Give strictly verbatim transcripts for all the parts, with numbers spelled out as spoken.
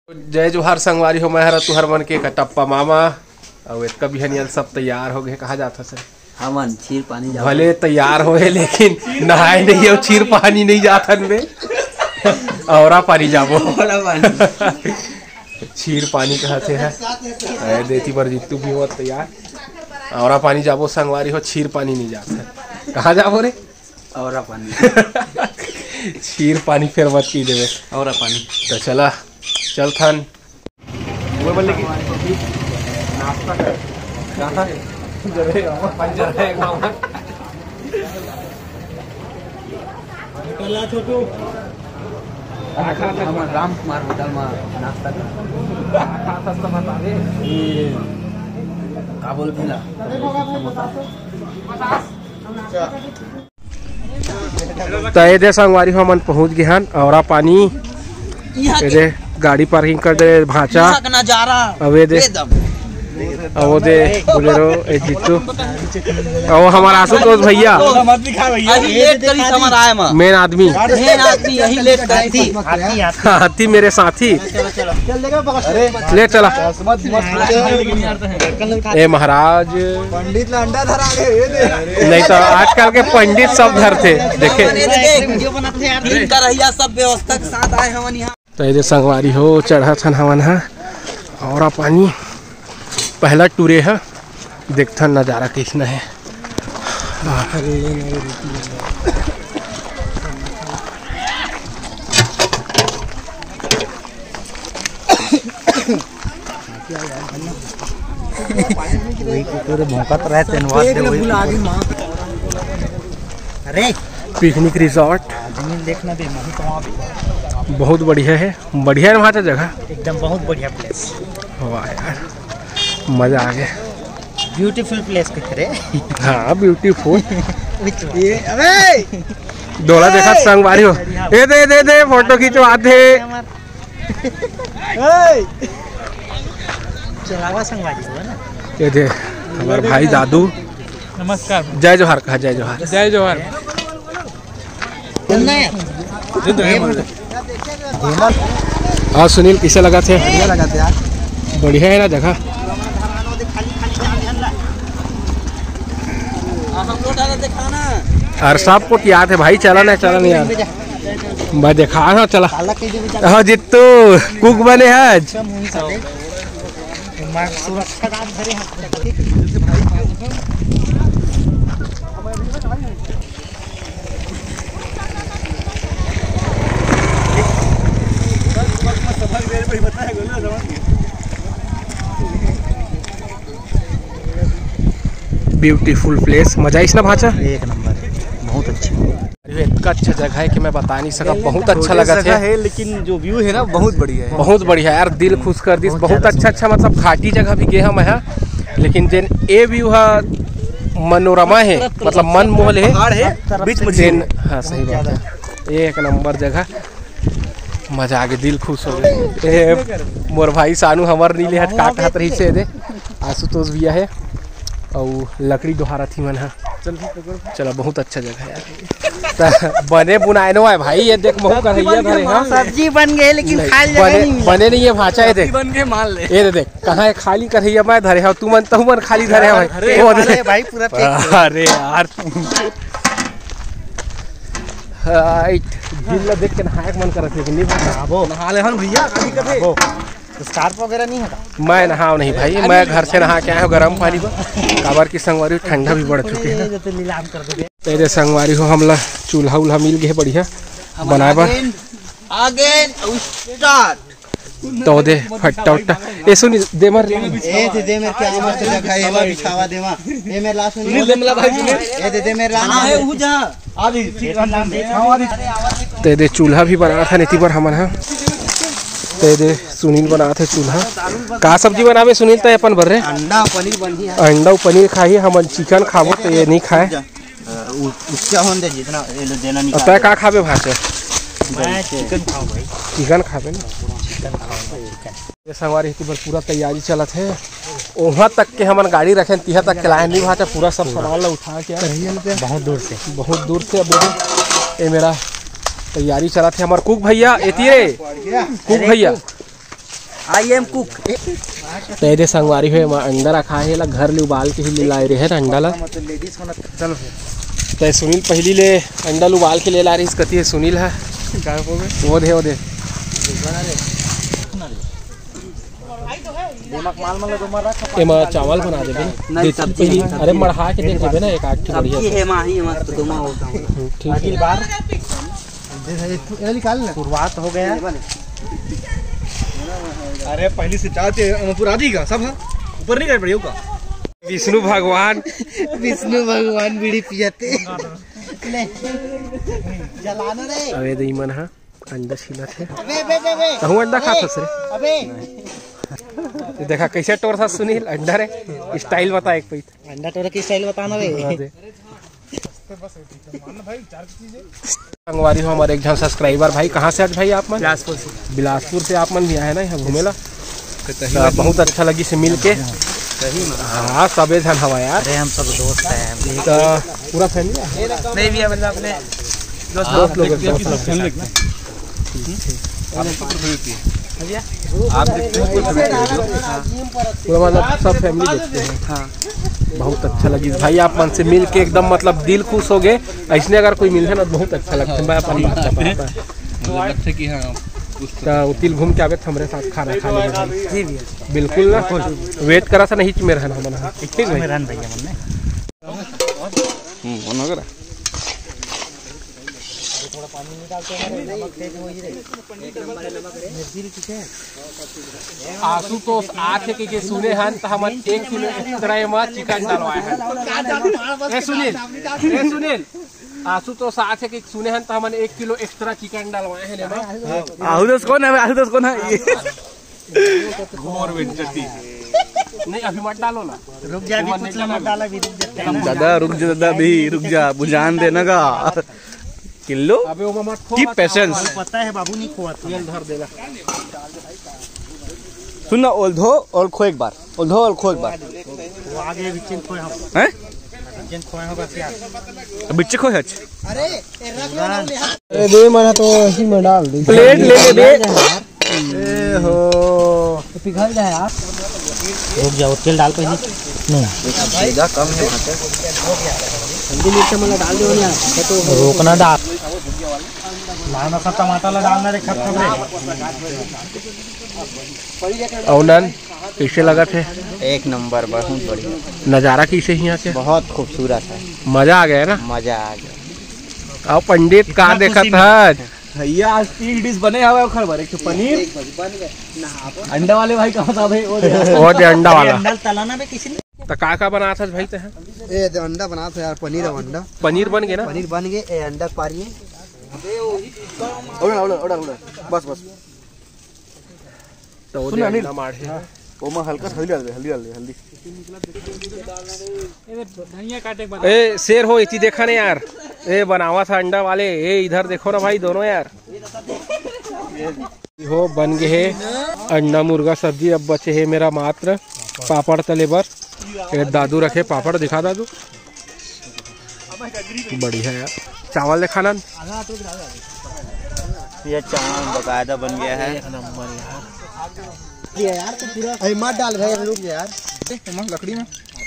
जय जोहार संगवारी हो, मैं हरा तुहर मन के कटप्पा मामा। अउ एतका बिहनिया सब तैयार हो गए, कहाँ जात हस? हमन क्षीर पानी जाबो। भले तैयार होए, लेकिन नहाए नहीं हो, क्षीर पानी नहीं जात हन बे। औरा पानी जाबो। औरा पानी। क्षीर पानी कहत हे। अरे देती बर जित्तू भी होत तैयार। औरा पानी जाबो संगवारी हो, क्षीर पानी नहीं जात हे। कहाँ जाबो रे? औरा पानी। क्षीर पानी फेर मत पी देवे। औरा पानी। तो चला, चल थन। वो बोले कि नाश्ता कर। कहाँ? जरे पंचर है गाँव। निकल आ छोटू। हम राम कुमार होटल में नाश्ता कर। ये का बोल भेला? त ए दे संगवारी हो, हमन पहुंच गे हन औरा पानी। ए दे गाड़ी पार्किंग कर दे भांचा। यहाँ का नजारा अब ए दे, एकदम। अब ओ दे बोलेरो, ए जीतू, अब हमारा आशुतोष भैया। अभी लेट करी समझ आए मा। मेन आदमी। मेन आदमी यही लेट करी थी। हाथी मेरे साथी। ले चला। ए महाराज। पंडित ला अंडा धरा दे, ये दे। नहीं तो आजकल के पंडित सब धरथे, देखे। अरे देख, वीडियो बनाते हैं यार, दिन का रहिया सब व्यवस्था के साथ आए हमन यहाँ। तो ये संगवारी हो, चढ़त हन हमन ह औरा पानी, पहला टूरे ह, देखथन नजारा कैसन है। वही कुकुर भौंकत रहे, तेन वास्ते वही कुकुर। अरे पिकनिक रिसोर्ट। आदमी देखना दे, नहीं तो वहाँ भी। बहुत बढ़िया है, बढ़िया है वहाँ का जगह। एकदम बहुत बढ़िया प्लेस। वाह यार, मजा आ गया। ब्यूटीफुल प्लेस कह रहे। हाँ, ब्यूटीफुल। ये, अबे! डोला देखा संगवारी हो। ए दे, दे, दे, फोटो खींचवाथे। ए! चलावा संगवारी हो ना। ये दे, हमारे भाई दादू। नमस्कार। जय जोहार कहा, जय जोहार। जय जोहार। चलना है। हाँ सुनील, कैसे लगा थे? बढ़िया लगा थे यार। बढ़िया है ना जगह? और सबको याद है भाई, चला ना, चला नहीं यार। मैं देखा ना, चला। हाँ जित्तू, कुक बने आज। ब्यूटीफुल प्लेस, मजा आइस ना भांचा? एक नंबर, बहुत अच्छा। अरे इतना अच्छा जगह है कि मैं बता नहीं सका, बहुत अच्छा लगा जगह है। है, लेकिन जो व्यू है ना बहुत बढ़िया है। बहुत बढ़िया यार, दिल खुश कर दिस। बहुत बहुत ज्यादा अच्छा सुंदर। अच्छा, मतलब घाटी जगह भी गए हम यहाँ, लेकिन जेन ए व्यू हा मनोरमा है, मतलब मन मोहल है। पहाड़ है, बीच में झील। हाँ सही बात है, एक नंबर जगह। मजा आ गया, दिल खुश हो गया। ए, मोर भाई सानू हमर नीले हट काट हाथ रही से दे। आशुतोष भैया है और लकड़ी दोहारा थी मन हा। चला, बहुत अच्छा जगह है यार। त बने बुनाए नो है भाई, ये देख महू करैया धरे हाँ। सब्जी बन गए लेकिन नहीं, खाए जगह बने, नहीं मिला। बने नहीं है भांचा, ये देख। बन के मान ले। ये दे देख, कहाँ है खाली करैया मैं धरे हूँ, तू मन तहु मन खाली धरे हूँ। अरे, वो दे। अरे भाई पूरा पैक। अरे यार। हाइट, झील ला देख के नहाए के मन करत, लेकिन नहीं भाई। नहाबो। नहा ले हन भैया, का दिक्कत है? नहाबो। स्कार्फ वगैरह नहीं है का? मैं नहाव नहीं भाई, मैं घर से नहा के आया हूँ गर्म पानी में, काबर की संगवारी ठंडा भी बढ़ चुके हैं। जैसे नीलाम कर दे। तो ये संगवारी हो, हमला चूल्हा उल्हा मिल गए बढ़िया बनाए बर। Again, again, start। तो दे फट्टा उट्टा। ए सुन दे मर। ए दे दे मेरे क्या मस्त जगह है, एमा बिछावा देवा। ए मेरे ला सुन। सुनील दे मेरे ला भाई, सुनील। ए दे दे मेरे ला। हाँ, है, वो जा। अभी, अभी। ते दे चूल्हा भी बना था नीति पर हमन हा। ते दे सुनील बना थे चूल्हा। का सब्जी बनावे सुनील, ते अपन बर रे? अंडा पनीर बनही है। अंडा पनीर खाही, हमन चिकन खाबो, ते ये नहीं खाए। अ, उ-, उसका होन दे जितना, ये लो देना और निकाल तय दे। का खाबे भांचे? मैं चिकन खाऊं भाई। चिकन खाबे ना। चिकन खाऊं भाई, चिकन। ये संगवारी इतनी बार पूरा तैयारी चलत है। वहाँ तक के हमन गाड़ी रखें, तिहा तक के लाइन नहीं भांचा, पूरा सब सामान ला उठा के बहुत दूर से। बहुत दूर से। अब ये मेरा तैयारी चलत है, हमार कुक भैया, एती रे, कुक भैया। I am cook। ते दे संगवारी हो, एमा अंडा रखा हे, ला घर ले उबाल के ही ले लाए रहे अंडा ला। मतलब लेडीज को ना, चलो फिर। ते सुनील पहिली ले अंडा ल उबाल के ले ला रहिस, कति हे सुनील ह। वो दे, वो दे। दिमाग माल मतलब जो मर रहा है। एमा चावल बना देबे ना। नहीं, देसी सब्जी पहिली, है, अरे सब्जी है। मढ़ा के देख लेबे ना, एक आध ठो बढ़िया सब्जी से। है, माही है, मस्त दोमा होता है। हम्म, ठीक है। अगली बार। ये निकाल ना। शुरुआत हो गया। अरे पहली से चाहते हैं, हम पूरा आदि का सब है। ऊपर नहीं कर पड़ी का। विष्णु भगवान। विष्णु भगवान बीड़ी पियते। ले, जलाना रे। अबे दे मन हा अंडा छीलत हे। अबे, अबे, अबे, अबे। कहूँ अंडा खात हस रे? अबे। ये देखा कैसे टोरथस सुनील अंडा रे। स्टाइल बता एक पैत। अंडा टोरे के स्टाइल बताना रे। हाँ दे। संगवारी हो, हमर एक झन सब्सक्राइबर भाई, कहाँ से आज भाई आप मन? बिलासपुर से। बिलासपुर से आप मन भी आए ना यहाँ घूमे ला? तो बहुत अच्छा लगी से मिल के। सही में। हाँ, सबे झन हवा यार। अरे हम सब दोस्त हैं। तो पूरा फैमिली है? नहीं भैया, मतलब अपने दोस्त दोस्त लोग हैं, दोस्त लोग। फैमिली। आप देखते हैं पूरा फैमिली देखते हैं। हाँ। बहुत अच्छा लगिस भाई, आप मन से मिल के एकदम मतलब दिल खुश हो गए। ऐसने अगर कोई मिलथे ना तो बहुत अच्छा लगथे। मैं अपन बात बताता। मतलब लगथे कि हाँ, कुछ तो। तो तिल घूम के आबे तो हमरे साथ खाना खा लेबे भाई। जी भैया। बिल्कुल ना, वेट करा सा नहीं मेरा है ना हमन। ठीक है भाई। मेरा है भैया मन ने। हम्म, कौन हो गया? आशुतोष आथे के, के सुने हन त हमन एक किलो एक्स्ट्रा एमा चिकन डलवाए हन। ए सुनील, ए सुनील, आशुतोष आथे के सुने हन त हमन एक किलो एक्स्ट्रा चिकन डलवाए हन एमा। आशुतोष कौन है? आशुतोष कौन है? घोर बेइज्जती। नहीं, अभी मत डालो ना। रुक जा, अभी कुछ मत डाला, अभी रुक जा। दादा रुक जा, दादा अभी रुक जा, बुझान देना का। किल्लो, अबे वो मत खो, keep patience। पता है बाबू, नहीं खोआ था। तेल धर देला। सुन ना, ओल्धो और खो एक बार, ओल्धो और खो एक बार। वो आगे बिच्चिन खोए हम। हैं? बिच्चिन खोए हो बस यार। बिच्चे खोए हच। अरे, ए, रख लो ना, ले। अरे दे, मना तो ऐसी में डाल दे। प्लेट ले ले बे। ए हो। तो पिघल जाए यार। रुक जाओ, तेल डाल पहले। नहीं। सीधा कम है वहाँ पे। हल्दी मिर्च वाला डाल दो ना, ये तो रोकना डाल। लाना सब टमाटर ला डालना रे, खप खप रे। अउ नन, कैसे लगत हे? एक नंबर, बहुत बढ़िया। नजारा कैसे हे यहाँ के? बहुत खूबसूरत है। मजा आ गया ना? मजा आ गया। अउ पंडित, का देखत हस? भैया, आज तीन डिश बने हवे ओखर बर, एक ठो पनीर, अंडा वाले भाई कहाँ था भाई? वो दे। वो दे अंडा वाला। अंडा तलाना में किसी ने। त का का बनात हस भाई ते? ए, दे अंडा बनात हे यार, पनीर अउ अंडा। पनीर बन गे ना? पनीर बन गे, ए अंडा पारिए। ओड़ा, ओड़ा, ओड़ा, ओड़ा। बस, बस। तो वो सुन दे अनिल। अंडा मार हे। हाँ। ओमा हल्का सा हल्दी डाल दे, हल्दी डाल दे, हल्दी। ए शेर हो, इति देखा नहीं यार। ए बनावा था अंडा वाले, ए इधर देखो ना भाई दोनों यार। हो बन गे हे अंडा मुर्गा सब्जी। अब बचे हे मेरा मात्र पापड़ तले बर। ए दादू रखे पापड़, दिखा दादू। बढ़िया यार, चावल ले खाना। ये चावल बकायदा बन गया है। एक नंबर यार। ये यार, तो पूरा अरे मत डाल भाई, रुक जा यार। देख, तुम लकड़ी में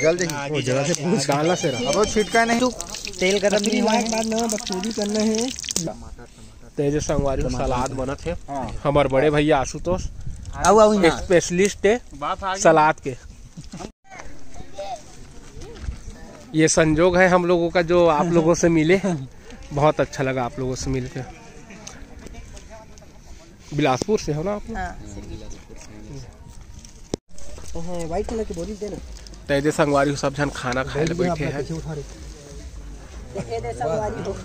जल दे। वो जला से पूछ डालना से रहा। अब वो छिटका नहीं। तू तेल गरम नहीं हुआ है। बाद में बकचोदी करना है। तेज संगवारी हो, सलाद बनत हे। हाँ। हमर बड़े भैया आशुतोष आऊ, आऊ यहाँ। स्पेशलिस्ट हे सलाद के। ये संजोग है हम लोगों का, जो आप लोगों से मिले। बहुत अच्छा लगा आप लोगों से मिलके। बिलासपुर से हो ना आप लोग? हाँ। हाँ, व्हाइट कलर की बोरी दे ना। तेजे संगवारी हो, सब झन खाना खाए ले बैठे हैं। ये दे संगवारी हो।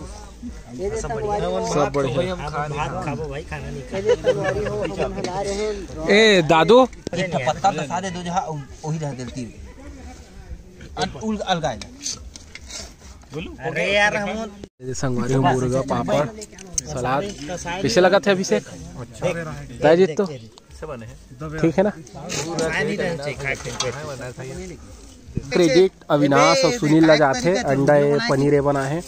ये दे संगवारी हो। सब बढ़िया। भात खाबो भाई, खाना नहीं खा। ये दे संगवारी हो, हम हला रहे हैं। ए दादू, एक ठो पत्ता दसा दे दो, जहाँ उ-, वही रह देती। अन-, उल-, अलगा है। अरे यार, हम ये संगवारी हो, मुर्गा, पापड़, सलाद। कैसे लगा था अभिषेक? अच्छा। तय जीत तो? ठीक है ना? सानी रहना चाहिए, खाए के। क्रेडिट अविनाश और सुनील ला जाथे। अंडा ए, पनीर ए बना है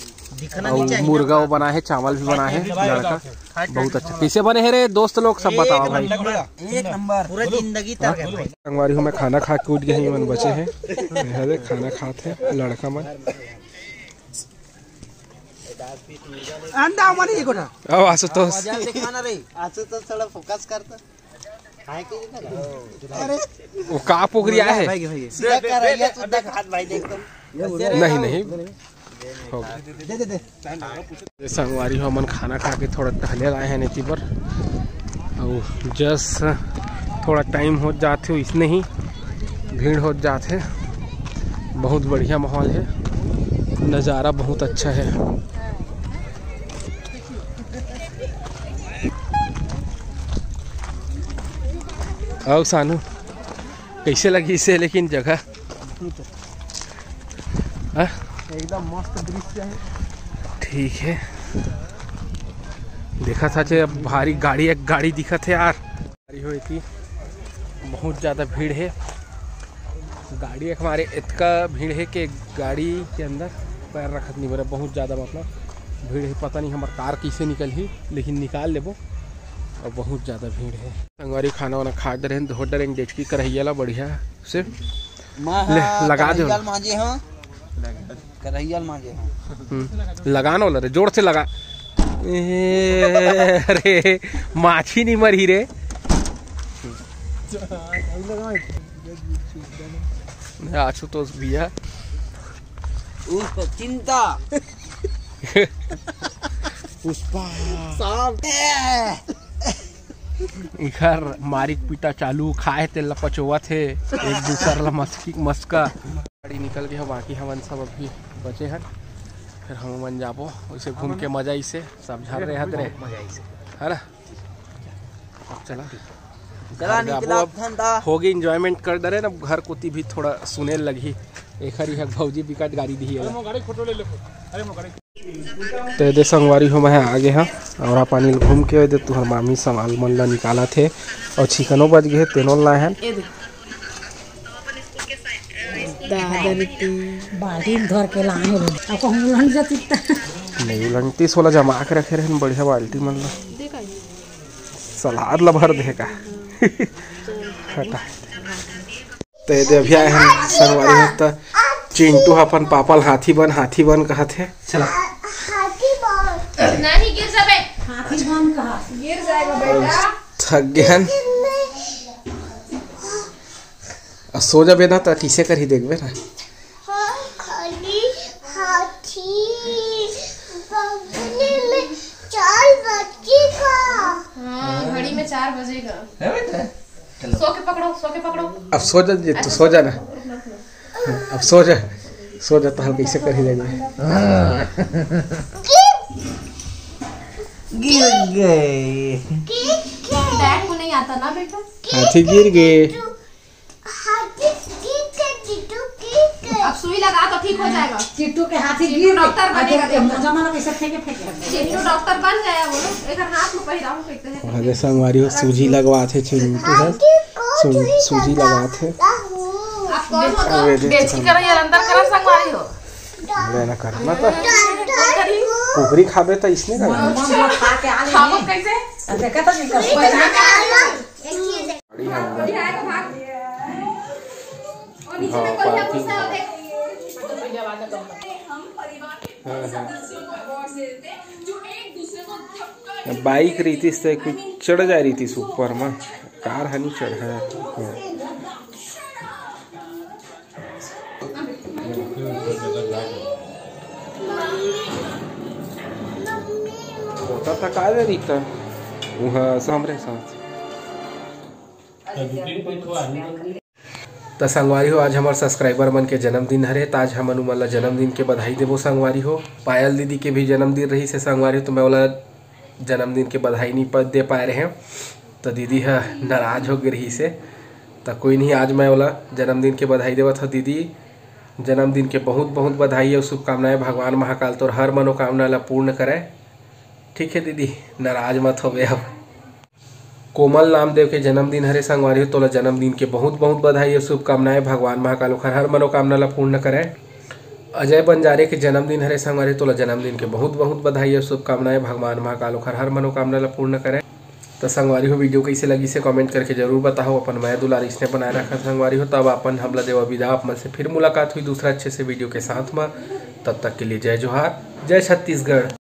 और मुर्गा वो बना है, चावल भी बना है। लड़का बहुत अच्छा। कैसे बने है रे दोस्त लोग, सब बताओ भाई। एक नंबर। पूरा जिंदगी तर गए भाई। संगवारी हो, मैं खाना खा के उठ गए हैं, मन बचे हैं। ये दे, खाना खात है लड़का मन। अंडा मन ये गोटा। अब आशुतोष, दिखाना रे। आशुतोष थोड़ा फोकस कर तो। वो का पोगरी आए है? सीधा कर रही है, तू देख हाथ भाई देख तो। नहीं, नहीं। दे दे दे। ये संगवारी हो, हमन खाना खा के थोड़ा टहले आए हैं नेती बर। और जस थोड़ा टाइम हो जात है, इसने ही भीड़ हो जात है। बहुत बढ़िया माहौल है, नज़ारा बहुत अच्छा है। आओ सानू, कैसे लगी इसे लेकिन जगह? हाँ? एकदम मस्त दृश्य है। ठीक है, देखा था जे अब भारी गाड़ी, एक गाड़ी दिखत है यार। गाड़ी हो इतनी बहुत ज़्यादा भीड़ है, गाड़ी एक हमारे इतका भीड़ है कि गाड़ी के अंदर पैर रखत नहीं बरा, बहुत ज़्यादा मतलब भीड़ है। पता नहीं हमार कार कैसे निकल ही, लेकिन निकाल लेबो। और बहुत ज़्यादा भीड़ है। संगवारी खाना वाना खा डरे हैं, धो डरे हैं डेचकी करहिया ला बढ़िया से। ले, लगा दे। करहिया ल मांजे हो। करहिया ल मांजे हो। हम्म, लगा ना वाला रे, जोर से लगा। ए, अरे माछी नहीं मरी रे। आशुतोष भैया। उफ, चिंता। पुष्पा। सांप। इखर मारिक पीटा चालू, खाए तेल ला पचोवत हे, एक दूसर ला मस्की मस्का। गाड़ी निकल गए, बाकी हमन सब अभी बचे हन, फिर हम मन जाबो। वैसे घूम के मजा इसे सब झर रहे हत रे, है ना? अब चला चला घर जाबो निकला अब। धंधा। होगी enjoyment कर डरे ना, घर कोती भी थोड़ा सुने लगही। एखर ही भौजी बिकट गाड़ी दी है। गाड़ी फोटो ले ले। अरे, गाड़ी तो ये दे संगवारी हो, मैं आगे हाँ और आप पानी घूम के दे तुहर मामी सामान मन ला निकालत हे और छिकनो बज गए, तेनो ला है। दादा रे, बाल्टी में धर के लाने हो। अब कहूँ उलंग जाती त। नहीं उलंगती, सोला जमा के रखे रहन बढ़िया बाल्टी मन ला। सलाद ला भर दे का। हटा। तो ये दे अभी आए हैं संगवारी हो, त चिंटू ह अपन पापा ल हाथी बन, हाथी बन कहत हे। चला। नहीं, गिर जाबे। हाथी बन कहा। गिर जाएगा बेटा। थक गए हन। अब सो जाबे ना, त किसे करही देखबे ना। हाँ, खाली हाथी बगले में चार बजेगा। हाँ, घड़ी में चार बजेगा। है बेटा? सो के पकड़ो, सो के पकड़ो। अब सो जा जे, तू सो जा ना। अब सो जा, सो जा, तहल कैसे करही देखबे। गिर गए। बैग को नहीं आता ना बेटा। हाथी गिर गए। हाथी गिर के जीतू गिर के। अब सुई लगा तो ठीक हो जाएगा। चिट्टू के हाथी गिर डॉक्टर बनेगा, देखो। जमाना कैसे फेंके फेंके। चिट्टू डॉक्टर बन जाए, बोलो। एक हाथ में पहिराऊं, कहते हैं। अरे संगवारी हो, सूजी लगवात हे चिंटू ह। सू-, सूजी लगवात हे। आप कौन हो तो? अरे, देख बेची करो या अंदर करो संगवारी हो। लेना करना तो। कुकरी खाबे तो इसने का। मन जो खा के आ ले। खाबो कैसे? देखा तो नहीं कर। पहचान के आ गया। गाड़ी हम कोई आएगा भाग। और नीचे हाँ, में कोई है, parking। गुस्सा हो, देख। बाइक रहितिस त कुछ चढ़ जाए रहितिस ऊपर म, कार ह नी चढ़ा। होता था का दे रहिता उहाँ हमरे साथ। त संगवारी हो, आज हमर सब्सक्राइबर मन के जन्मदिन हरे, त आज हमन उमन ला जन्मदिन के बधाई देबो संगवारी हो। पायल दीदी के भी जन्मदिन रहिस हे संगवारी हो, त मैं ओला जन्मदिन के बधाई नहीं प-, दे पाए रहे, त दीदी ह नाराज हो गे रहिस हे। त कोई नहीं, आज मैं ओला जन्मदिन के बधाई देवत हव दीदी, जन्मदिन के बहुत बहुत बधाई अउ शुभकामनाएं। भगवान महाकाल तोर हर मनोकामना ला पूर्ण करे। ठीक है दीदी, नाराज मत होवे अब। कोमल नामदेव के जन्मदिन हरे संगवारी हो, तोला जन्मदिन के बहुत बहुत बधाई अउ शुभकामनाएं। भगवान महाकाल ओखर हर मनोकामना ला पूर्ण करय। अजय बंजारे के जन्मदिन हरे संगवारी हो, तोला जन्मदिन के बहुत बहुत बधाई अउ शुभकामनाएं। भगवान महाकाल ओखर हर मनोकामना ला पूर्ण करय। त संगवारी हो, वीडियो कइसे लगिस हे कमेंट करके जरूर बताओ। अपन मया दुलार इसने बनाए रखा संगवारी हो। तब अपन हमला देवा विदा, आप मन से फिर मुलाकात होही दूसरा अच्छे से वीडियो के साथ में। तब तक के लिए जय जोहार, जय छत्तीसगढ़।